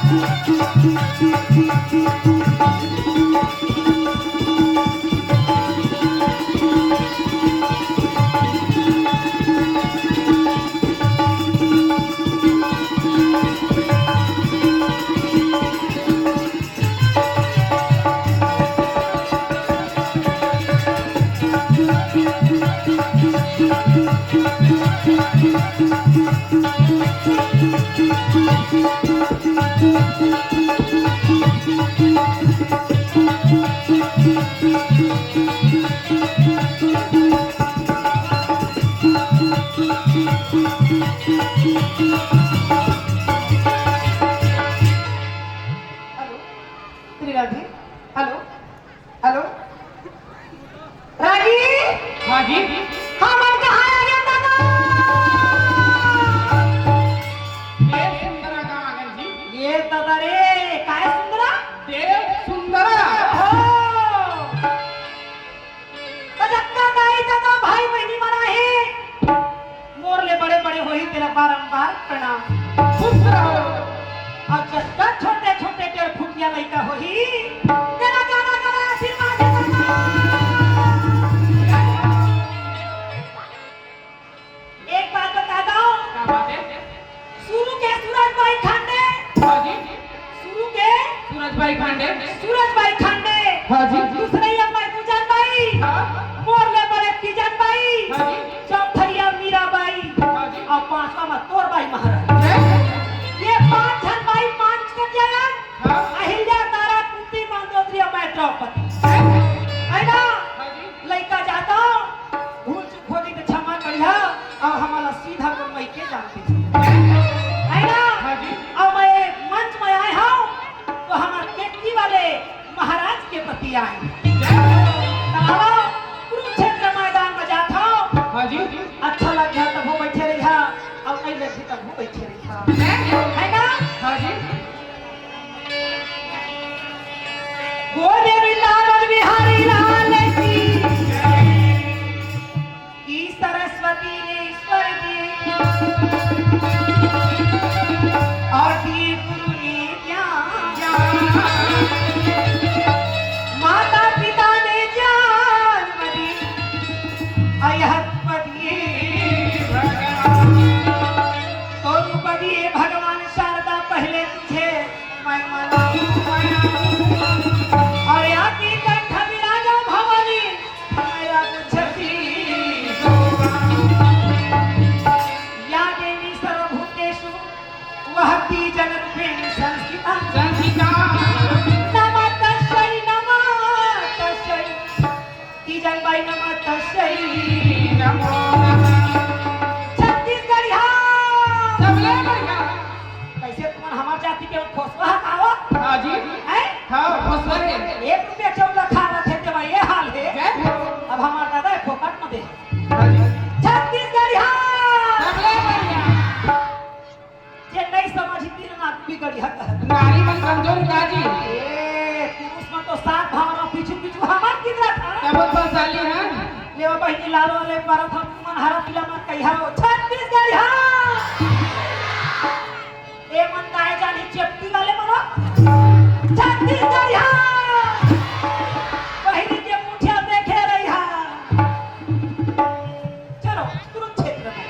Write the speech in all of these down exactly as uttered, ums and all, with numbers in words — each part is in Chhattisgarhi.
Hello, Shri Radhe. Hello, hello, रागी। हाँ जी। हमन कहाँ आ गए दादा? देव सुंदरा कहाँ आ गए जी? ये दादा रे, काय सुंदरा? देव सुंदरा। हो। त जतका दाई ददा भाई बहिनी मन आहे, मोर ले बड़े बड़े होही तेला बारंबार प्रणाम। खुश रहो। अउ जतका छोटे छोटे डेढ़ फुटिया लइका होही, तेला गाना गाना आशीर्वाद दे ददा। एक बात बता दो। का बात है? शुरू के सूरज भाई खांडे। हाँ जी। शुरू के सूरज भाई खांडे। सूरज भाई खांडे। हाँ जी। दूसरे अम्मा पूजन बाई। हाँ। मोर ले बड़े तीजन बाई। हाँ जी। चौथैया मीरा बाई। हाँ जी। अउ पांचवा में तोर बाई महाराज। हैं? ये पांच झन बाई, पांच के जगह हाँ। अहिल्या, तारा, कुंती, मंदोदरी अउ मैं द्रौपदी। हैं? है ना? हाँ जी। लइका जाता, भूल चूक होही त क्षमा करिहा, अउ हमला सीधा मोर मइके जान दे। है ना? हाँ जी। अउ मैं मंच में आए हंव, त हमर केतकी वाले महाराज के पति आए। जय हो। त आवव, कुरुक्षेत्र मैदान में जात हंव। हाँ जी। अच्छा लगही तभो बइठे रहिहा, अउ नइ लगही तभो बइठे रहिहा। जय हो। है ना? हाँ जी। गोरे बिलावल बिहारी लाल की, की सरस्वती ने ईश्वर दी और दिए गुरु ने ज्ञान, माता पिता ने जन्म दी, अयह रूप दिए भगवान, तो रूप दिए भगवान शारदा पहले तुझे मैं मनाऊं, मनाऊं। और आके कंठ विराजा भवानी, मेरा बुझती। या देवी सर्वभूतेषु वह तीजन रूपेण संस्थिता। संस्थिता। नमः तस्यै, नमः तस्यै। तीजन बाई नमः तस्यै। नमो नमः। छत्तीसगढ़िया। सबले बढ़िया। कइसे तुमन हमर जाति के खोसवा हकावत? हाँ जी। हैं? हाँ, खोसवा रे। एक रुपया चाउर खा रहे थे, भाई, ये हाल है। जय हो। अब हमार दादा है, फोकट में दे। हाँ जी। छत्तीसगढ़िया। सबले बढ़िया। जे नहीं समझी, तीन लाख भी गढ़िया कहे। नारी मन कमजोर का जी? ए, पुरुष मन तो सात भावना पीछू पीछू हमार कितना था? तब बलशाली है। लेवा बहिनी लाल वाले परत हम मन हरा पीला मन कहिया हो। छत्तीसगढ़िया। ए मन काय जानी चेपटी वाले मनो। छत्तीसगढ़िया। बहिनी के मुठिया देखे रहिहा। चलो, कुरुक्षेत्र में।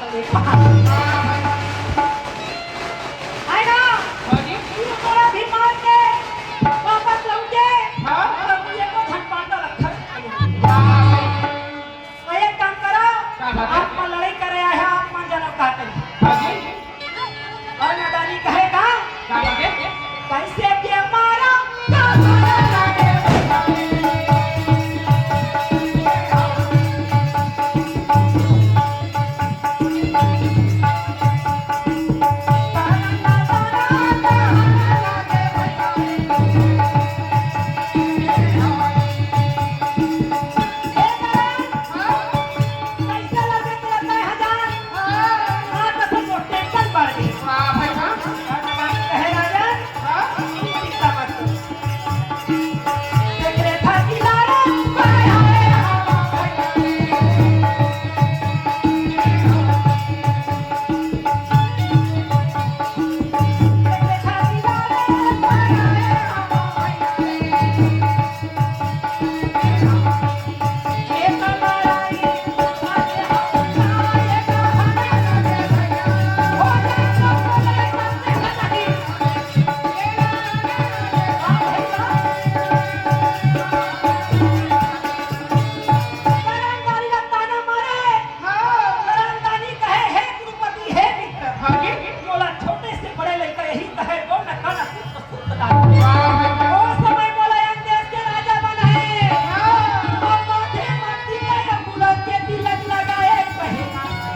आय ना, हाँ जी। तू थोड़ा भी मार के वापस लौट के, हाँ। तब तू एको झन पाटा रखा। हाँ भाई। तो एक काम करो, का बात है? आप मन लड़ाई करे आए हो, आप मन जानो का करी। हाँ जी। अउ नादानी कहे का? का बात है? कैसे के मारा? कैसे लगे तेरा तय हजार? हाँ, तो सब लोग टेंशन बढ़ गई। हाँ, भाई, हाँ। और जवानी कहे राजन, हाँ। चिंता मत कर। देख रे था किनारे, हाय, हाय, हाय। देख रे था किनारे, हाय, हाय, हाय। मोला छोटे से बड़े लइका यही कहे, "बोल न काना कुछ तो सुख दाई।" वाह भाई। ओ समय मोला यम देश के राजा बनाए। हाँ। अब माथे मट्टी का या बुलंद के तिलक लगाए कहे।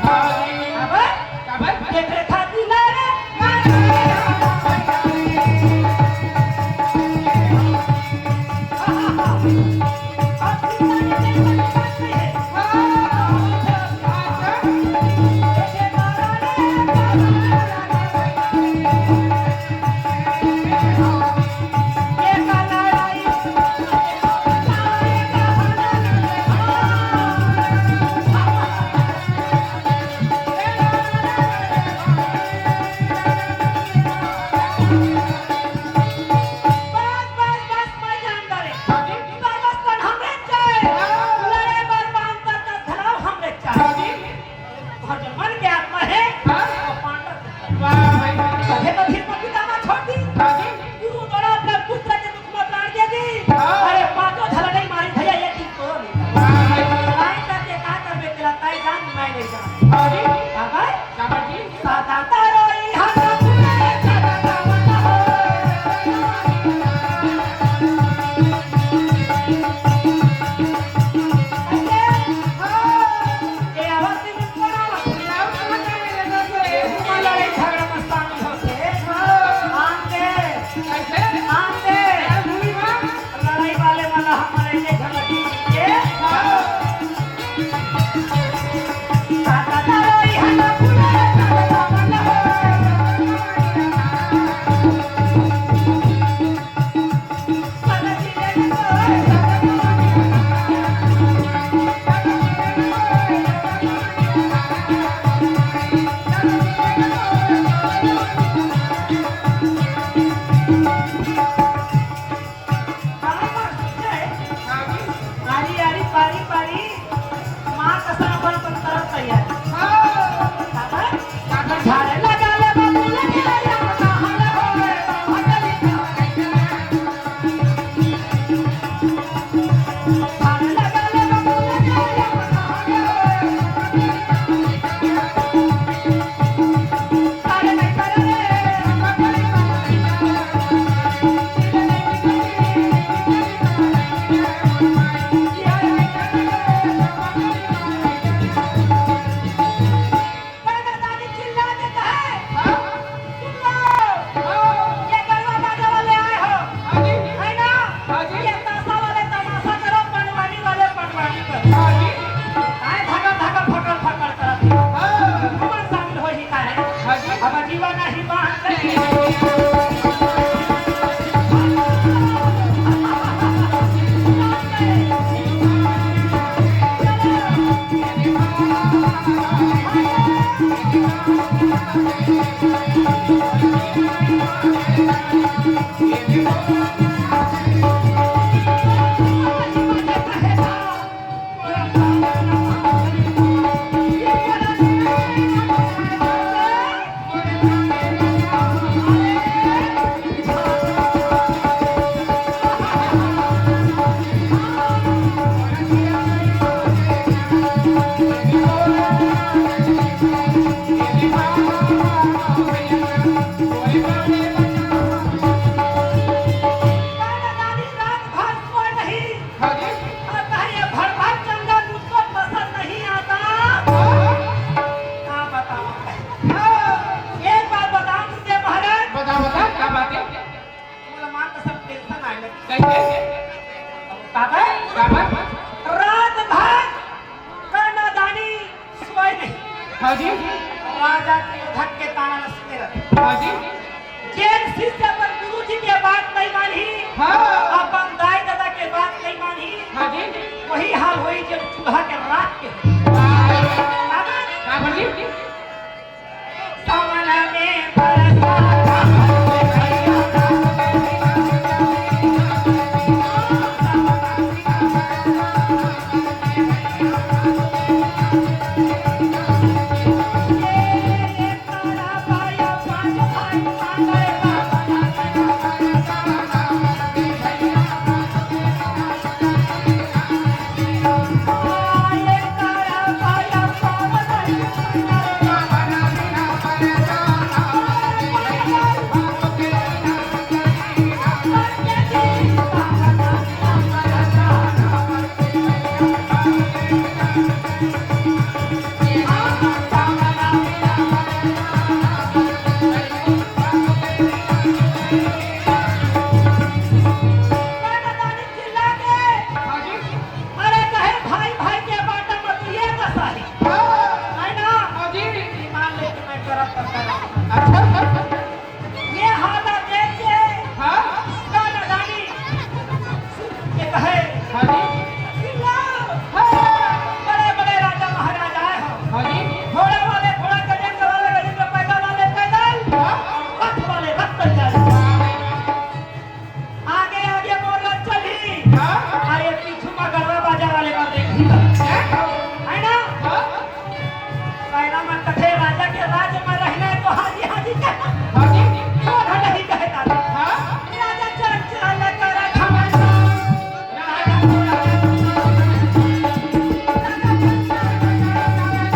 हाँ जी। अब काबर? काबर? देख रे खाती ना रे। अब चिंता की टेंशन की बात नहीं है। बस, बस, बस, मैं जान डारे। हाँ जी। बस, बस, तन हमरे चाहे। हाँ। लड़े बर बांध कर दस घलाव हमरे चाहे। हाँ जी। तोहर जन मन के आत्मा हे, हाँ। अउ पांडव के। वाह भाई। तभे तो भीष्म पितामह छोड़ दिस। हाँ जी। गुरु द्रोण अपने पुत्र के दुख में प्राण दे दिस। हाँ। अरे पांचों झला नहीं मारी भैया, ये दिन तो नहीं। वाह भाई। लड़ाई करके का करबे तेरा तय जान, मैं नहीं जान। हाँ जी। का भाई? का भाई जी? लड़ाई वाले मन ला हमर एक एक झन जीत के। ताता तारो ई हाँ जी। राजा दुर्योधन के ताना ल सुने रथे। हाँ जी। जेन शिष्य अपन गुरु जी के बात नहीं मानही, हाँ। अपन दाई ददा के बात नहीं मानही, हाँ जी। वही हाल होही जेन चूल्हा के राख के। हाँ। का बोली? सावन में बरसा अरे कहे भाई भाई के बाटा मत ये दसाई। हाँ। है ना? हाँ जी। ईमान लेके मैं करब त करब। अच्छा। ये हालत देख के हाँ। का नदानी के कहे हाँ जी। चिल्ला। हाँ। बड़े बड़े राजा महाराज आए हो। हाँ जी। घोड़ा वाले घोड़ा, गजेंद्र वाले गजेंद्र, पैदल वाले पैदल, हाँ। और रथ वाले रथ चल जाए। आगे आगे मोर रथ चलही। हाँ। अरे पीछू मा गड़वा बाजा वाले मा देखही। है ना? हाँ। पैरा मन कथे राजा के राज मा रहिना हे तो हाजी हाजी कहे। हाजी। तो नहीं कहे दादा। हाँ। राजा चल चल कर खमन। राजा को राजा को राजा चल चल कर खमन।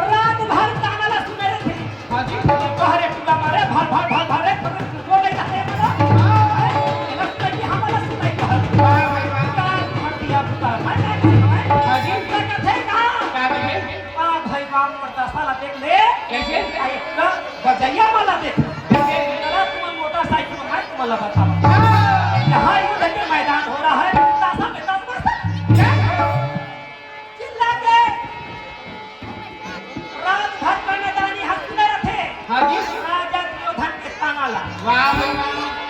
रात भर ताना ला सुने रथे। हाँ जी। बाहरे टूरा मारे, भर, भर, भर, भर, रे, पकड़, वो नहीं जाते हमारा। हाँ। ये लगता है कि हमारा सुनाई बाहर। वाह भाई वाह। का भर दिया पुकार, मैं क्या करूँ, मैं? हाँ जी। क्या कहते हैं, कहाँ? क्या कहते हैं? वाह भाई वाह, मोर दशा ला देख ले। कैसे? आ, एक का बजैया वाला देख। कैसे? चला, तुम मोटरसाइकिल में, मैं तुम्हारा बताऊँ। हाँ। यहाँ युद्ध के मैदान हो रहा है, दशा में दस वर्ष। क्या? चिल्ला के रात भर कन्यादानी ह सुने रथे। हाँ जी। राजा दुर्योधन के ताना ला। वाह भाई वाह।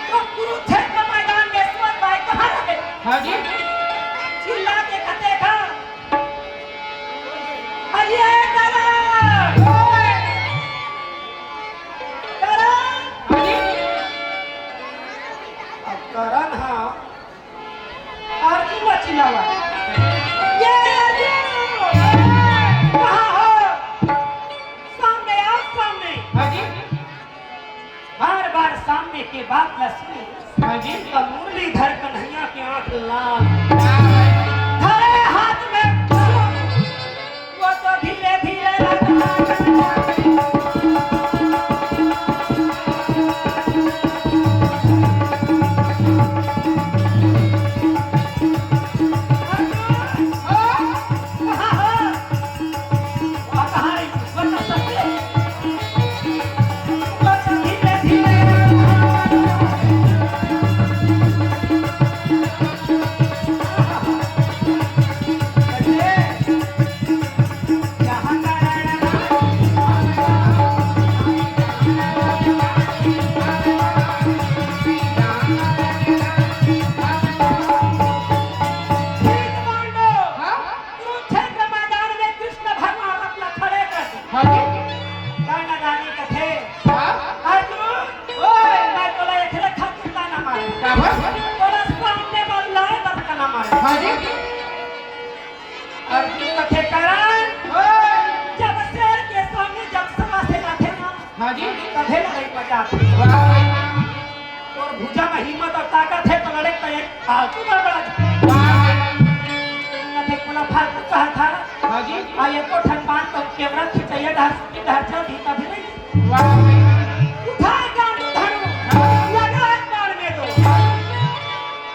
तो कुरुक्षेत्र मैदान में सुअर बाई कहाँ रहे? हाँ जी। चिल्ला के कथे का, अरे करण! करण! हाँ जी। अब करण हा अर्जुन ला चिल्लावा। ये अर्जुन! कहाँ हो? सामने आओ, सामने। हाँ जी। बार-बार सामने के बात ला सुने। हाँ जी। तो मुरलीधर कन्हैया के आँख लाल। धरे हाथ में वो तो धीरे धीरे कुरुक्षेत्र मैदान में कृष्ण भगवान अपना खड़े कर दिए। हाँ जी। कन्यादानी कथे, हाँ। अर्जुन, ओए, मैं तोला एकरे खातिर ताना मारे। का बात? तोला सामने बल्ला है, बल्ला ना मारे। हाँ जी। अर्जुन कथे, करण, ओए। जब शेर के सामने जब सवा से लाथे ना, हाँ जी। तभे लड़ाई मचाथे। वाह भाई वाह। तोर भुजा में हिम्मत और ताकत है तो लड़े तो एक फालतू गड़बड़ा। वाह भाई वाह। कथे कोला फालतू कहा था। हाँ जी। आ एको ठन बात तो कैमरा खिंचैया डहर, शूटिंग डहर चल दी तभी नहीं। वाह। उठा गांडू धनु, लगा एक बार में दो।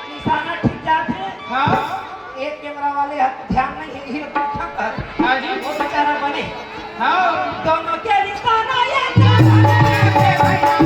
निशाना ठीक जात हे। हाँ। एक कैमरा वाले ह ध्यान नहीं है, ये अच्छा कर। हाँ जी। वो बेचारा बने। हाँ। दोनों के निशाना ये जाना है भैया।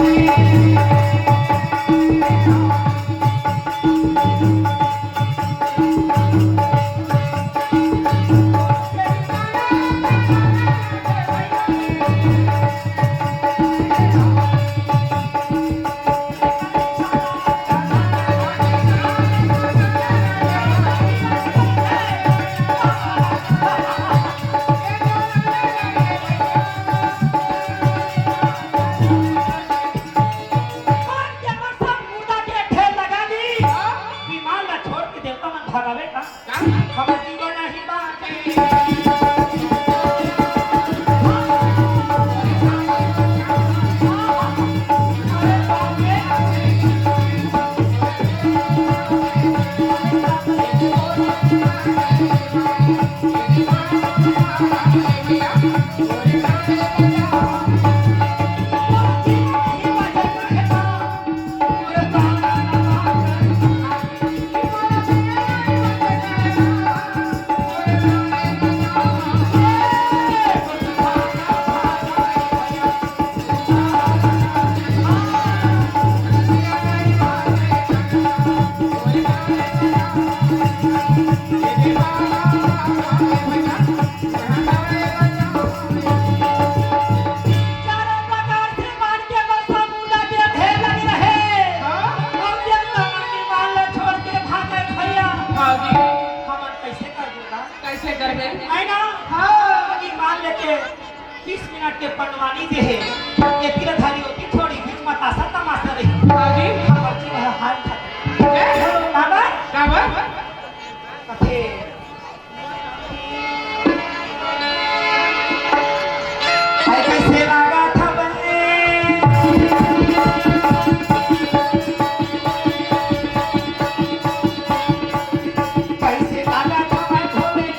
विमान ला छोड़ के देवता मन भगावे का? का? हमर जीवन नहीं बाटे। चारों प्रकार से मान के बरसा मुंडा के ढेर लगे रहे। हाँ। और देवता मन विमान ला छोड़ के भागे भैया। हाँ जी। हमन कैसे कर दूंगा? कैसे करबे? है ना? हाँ। विमान लेके बीस मिनट के पंडवानी दे हे। ये तीर धारी होती थोड़ी बीच में तासा तमाशा रही। हाँ जी। हमर जीव ह हाल था। ए? काबर? काबर? कथे हाय, कैसे लागत हवय? कैसे लागत हवय भोले?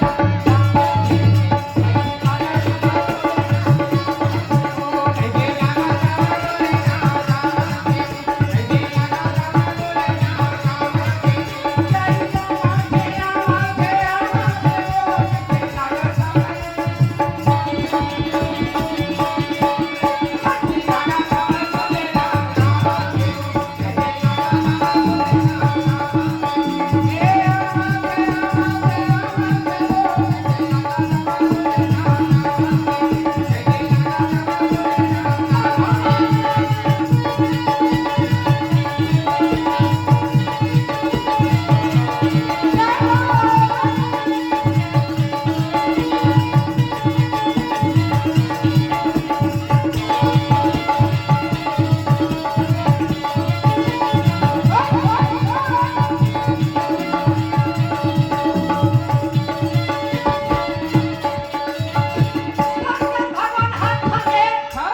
शंकर भगवान हाथ धरे। हाँ?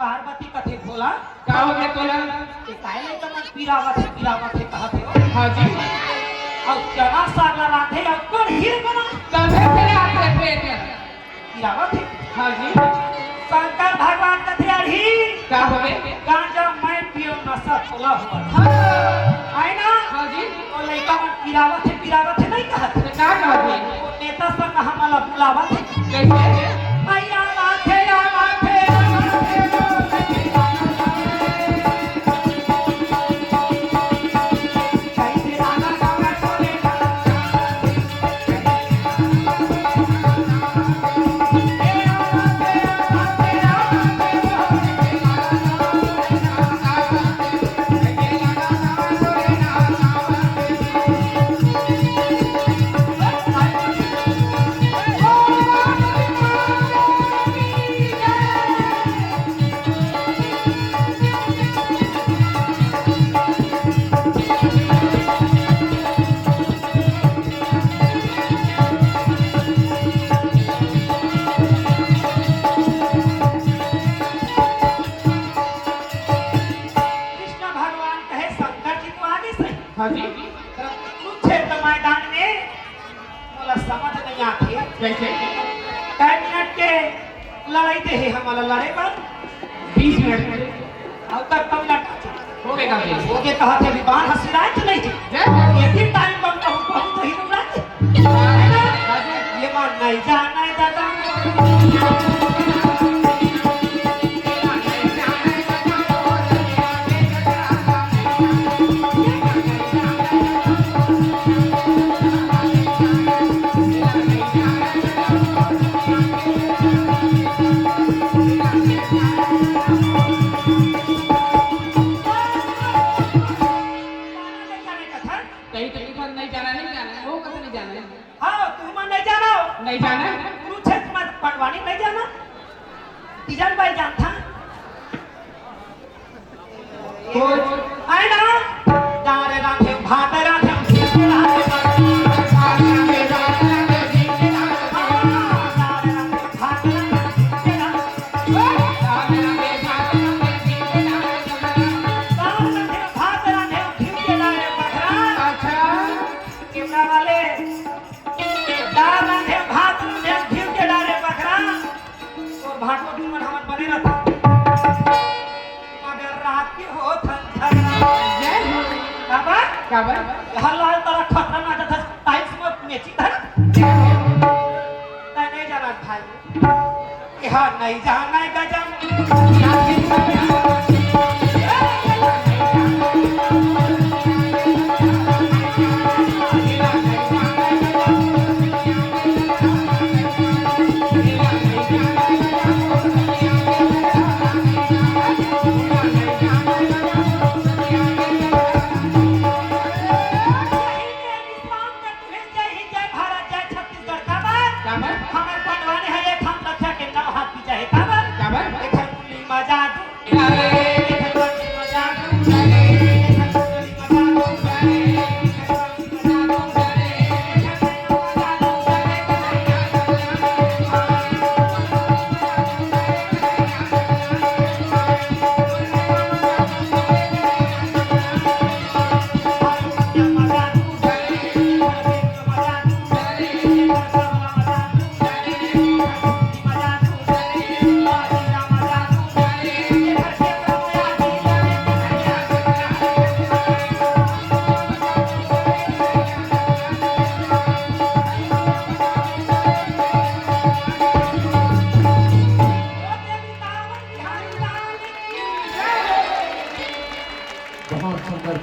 पार्वती कथे भोला। का हो गया तोला? ये काहे ले तो मन पिरावत हे, पिरावत हे कहत हे। हाँ जी। अउ चना साग ला रांधे अउ कढ़ी बना। तभे फिर आप पेट में। पिरावत हे। हाँ जी। शंकर भगवान कथे अरही। का हो गया? गांजा मैं पियो नशा तोला हो। हाँ। है ना? हाँ जी। तो लइका मन पिरावत हे, पिरावत हे नहीं कहत हे। तो का कहत हे? वो नेता संग हमला बुलावत हे। कैसे? भैया माथे, या माथे, या माथे, या माथे। कृष्ण भगवान कहे, शंकर जी तो आगे सही। हाँ जी। कुरुक्षेत्र मैदान में मोला समझ नहीं आथे। कैसे? कै मिनट के लड़ाई दे हे हमला लड़े बर? बीस मिनट। अब तक कम लग हो गए का? हो गए, कहा थे, अभी बाहर हंसी राय तो नहीं थी। हैं? ये भी टाइम कम कहूँ, कहूँ तो ही तुम रात। है ना? ये बात नहीं जाना है दादा। कहीं तो लिखा नहीं जाना, नहीं जाना, वो कब नहीं जाना है? हाँ, तुम नहीं जाना। नहीं जाना। कुरुक्षेत्र में पटवानी नहीं जाना। तीजन भाई जानता। तो आए ना, दारे राधे, भात राधे, भात राधे, भात राधे। दाल रांधे, भात रांधे, घी के डाले बखरा। अच्छा। केवड़ा वाले, दाल रांधे, भात रांधे, घी के डाले बखरा। और भाटो दिन मन हमन बने रहता। मगर रात के होत हन झगड़ा। जय हो। काबर? काबर? हर लाल तारा खतरा ना जाता, टाइल्स में मैचिंग था ना। जय हो। तय नहीं जाना भाई। एहा नइ जानय गजब। जय हिंद, जय भारत, जय छत्तीसगढ़। काबर? काबर? हमर पटवानी हे, एक हम लखिया के नौ हाथ पीछे हे। काबर? काबर? एक हम कुली मजा दू। एक हम कुली मजा दू। बहुत सुंदर।